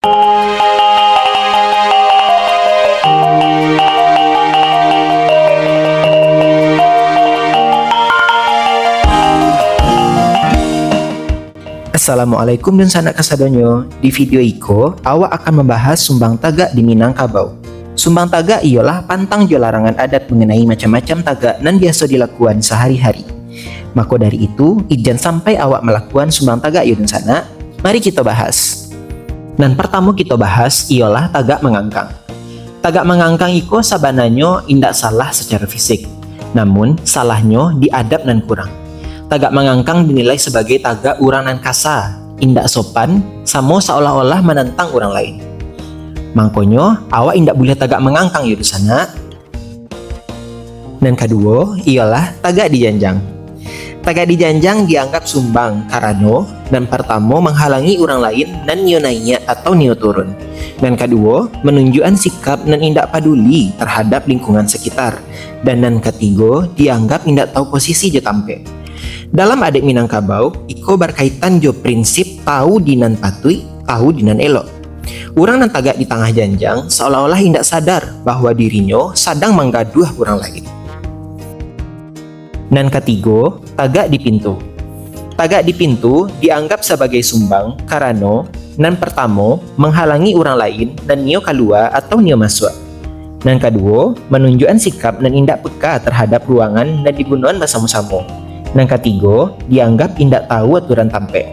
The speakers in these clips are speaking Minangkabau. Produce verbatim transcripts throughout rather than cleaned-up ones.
Assalamualaikum dunsanak kasadonyo. Di video iko, awak akan mambahas sumbang tagak di Minangkabau. Sumbang tagak iyolah pantang jo larangan adat manganai macam-macam tagak nan biaso dilakuan sahari-hari. Mako dari itu, ijan sampai awak malakuan sumbang tagak yo dunsanak, mari kito bahas. Nan partamo kito bahas iyolah tagak mangangkang. Tagak mangangkang iko sabananyo indak salah sacaro fisik, namun salahnyo di adab nan kurang. Tagak mangangkang dinilai sabagai tagak urang nan kasa, indak sopan, samo saolah-olah manantang urang lain. Mangkonyo, awak indak buliah tagak mangangkang yo dunsanak. Nan kaduo, iyolah tagak di janjang. Tagak di janjang dianggap sumbang karano, nan partamo, manghalangi urang lain nan nio naiak atau nio turun. Nan kaduo, manunjuakan sikap nan indak paduli tarhadap lingkungan sakitar. Dan nan katigo, dianggap indak tahu posisi jo tampek. Dalam adaik Minangkabau, iko barkaitan jo prinsip tahu di nan patuik, tahu di nan elok. Urang nan tagak di tangah janjang saolah-olah indak sadar bahwa dirinyo sadang manggaduah urang lain. Nan katigo, tagak di pintu. Tagak di pintu dianggap sabagai sumbang karano, nan partamo, manghalangi urang lain nan nio kalua atau nio masuak. Nan kaduo, manunjuakan sikap nan indak peka tarhadap ruangan nan digunoan basamo-samo. Nan katigo, dianggap indak tahu aturan tampek.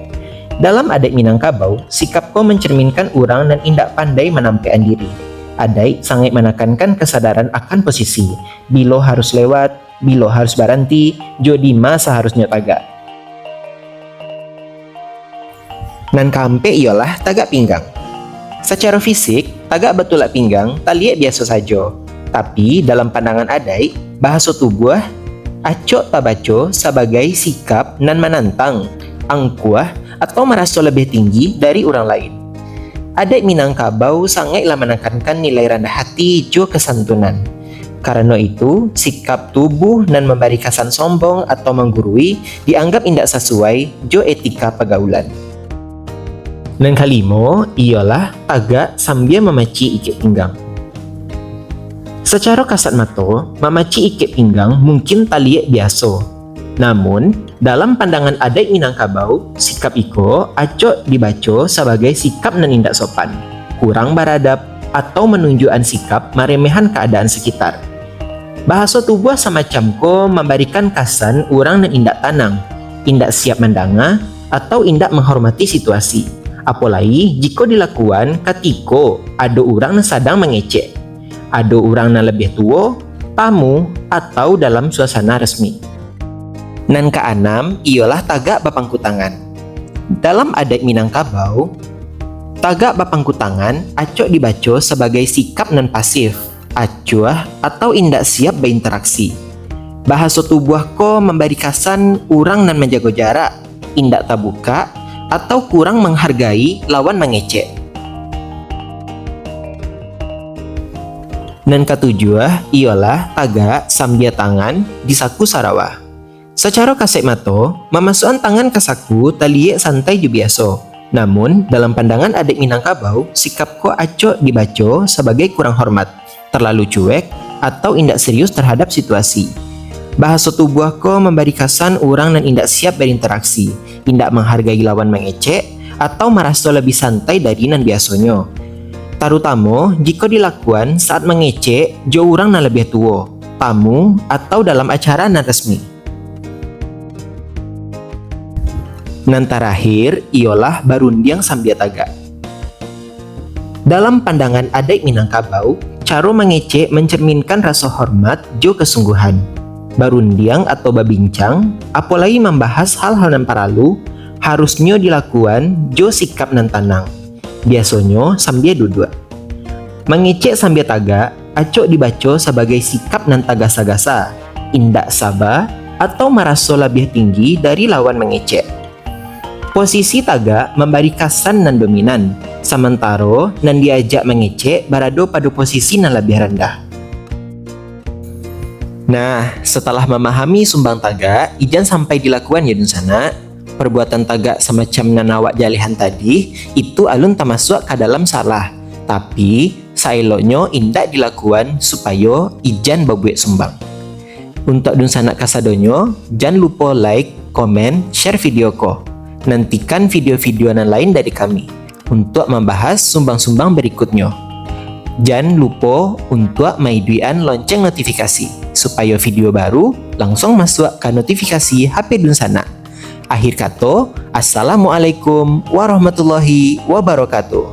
Dalam adaik Minangkabau, sikap ko mancerminkan urang nan indak pandai manampekan diri. Adaik sangaik manakankan kasadaran akan posisi, bilo harus lewat, bilo harus baranti, jo dima saharusnyo tagak. Nan kaampek iyolah tagak pinggang. Sacaro fisik, tagak batulak pinggang taliek biaso sajo. Tapi, dalam pandangan adaik, bahaso tubuah acok tabaco sabagai sikap nan manantang, angkuah, atau maraso labiah tinggi dari urang lain. Adaik Minangkabau sangaiklah manakankan nilai randah hati jo kasantunan. Karano itu, sikap tubuh nan mambari kasan sombong atau manggurui dianggap indak sasuai jo etika pagaulan. Nan kalimo, iyolah tagak sambia mamacik ikek pinggang. Sacaro kasat mato, mamacik ikek pinggang mungkin taliek biaso. Namun, dalam pandangan adaik Minangkabau, sikap iko acok dibaco sabagai sikap nan indak sopan, kurang baradab, atau manunjuakan sikap maremehan kaadaan sakitar. Bahaso tubuah samacam ko mambarikan kasan urang nan indak tanang, indak siap mandanga, atau indak manghormati situasi. Apolai jiko dilakuan katiko ado urang nan sadang mangecek, ado urang nan labiah tuo, tamu, atau dalam suasana resmi. Nan kaanam, iyolah tagak bapangku tangan. Dalam adaik Minangkabau, tagak bapangku tangan acok dibaco sabagai sikap nan pasif, acuah, atau indak siap bainteraksi. Bahaso tubuah ko mambari kasan urang nan manjago jarak, indak tabukak, atau kurang manghargai lawan mangecek. Nan katujuah iyolah tagak sambia tangan disaku sarawa. Sacaro kasek mato, mamasuakan tangan ka saku taliek santai jo biaso. Namun, dalam pandangan adaik Minangkabau, sikap ko acok dibaco sabagai kurang hormat, talalu cuek, atau indak serius tarhadap situasi. Bahaso tubuah ko mambari kasan urang nan indak siap bainteraksi, indak manghargai lawan mangecek, atau maraso labiah santai dari nan biasonyo. Tarutamo, jiko dilakuan saat mangecek jo urang nan labiah tuo, tamu, atau dalam acara nan resmi. Nan tarakhir, iyolah barundiang sambia tagak. Dalam pandangan adaik Minangkabau, caro mangecek mancerminkan raso hormat jo kasungguahan. Barundiang atau babincang, apolai mambahas hal-hal nan paralu, harusnyo dilakuan jo sikap nan tanang. Biasonyo sambia duduak. Mangecek sambia tagak, acok dibaco sabagai sikap nan tagasa-gasa, indak saba, atau maraso labiah tinggi dari lawan mangecek. Posisi tagak mambari kasan nan dominan, samantaro nan diajak mangecek barado pado posisi nan labiah randah. Nah, satalah mamahami sumbang tagak, ijan sampai dilakuan yo dunsanak. perbuatan tagak samacam nan awak jalehan tadi, itu alun tamasuak ka dalam salah. Tapi, saeloknyo indak dilakuan supayo ijan babuek sumbang. Untuak dunsanak kasadonyo, jan lupo like, komen, share video ko. Nantikan video-video nan lain dari kami untuak mambahas sumbang-sumbang barikutnyo. Jan lupo untuak maiduikan lonceng notifikasi, supayo video baru langsuang masuak ka notifikasi H P dunsanak. Akhir kato, Assalamualaikum warahmatullahi wabarakatuh.